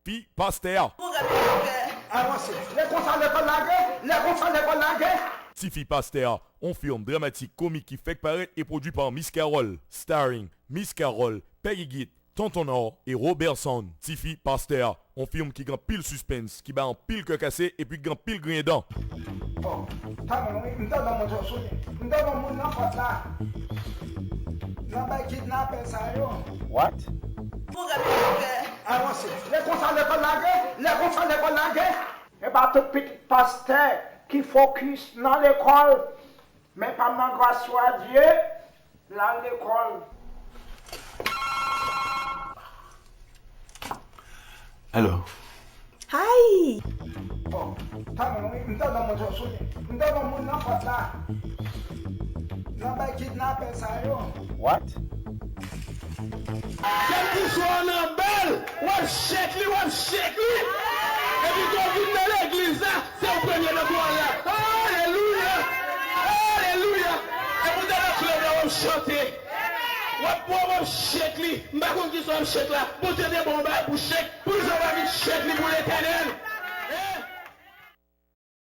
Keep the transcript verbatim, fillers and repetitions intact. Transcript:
Fi pastè a. Avanse. Lè konsa lekòl lage, lè konsa lekòl lage. Tifi pastè a, on film dramatik komik ki fèk parèt e pwodui pa Miss Carole, starring Miss Carole, Peggy Git, Tonton Nò e Roberson. Tifi pastè a, on film ki gen anpil sispens, ki bay anpil kè kase epi ki gen anpil griyen dan. Bon, talè wi, m tande moun yo sonnen. M tande moun nan pòt la. Nan bay kidnapè sa yo. What? Avanse. Lè konsa lekòl lage, lè konsa lekòl lage. E pa tout pitit pastè ki fokis nan lekòl, men pa m nan gras yo a Dye, l al lekòl. Hello. Hi! Bon, talè wi, m tande moun yo sonnen. M tande moun nan pòt la. Nan bay kidnapè sa yo. What? Kèlkeswa w nan bal, w ap shake li, w ap shake li. Epi tou w vin nan legliz la, se ou premye nan koral la. Alelouya! Alelouya! E pou w te nan klèb la, w ap chante. W ap, w ap shake li. M pa konn kisa w ap shake la. Bondye te ba w yon bagay pou shake. Poukisa w pa vin shake li pou Letènèl? Hein?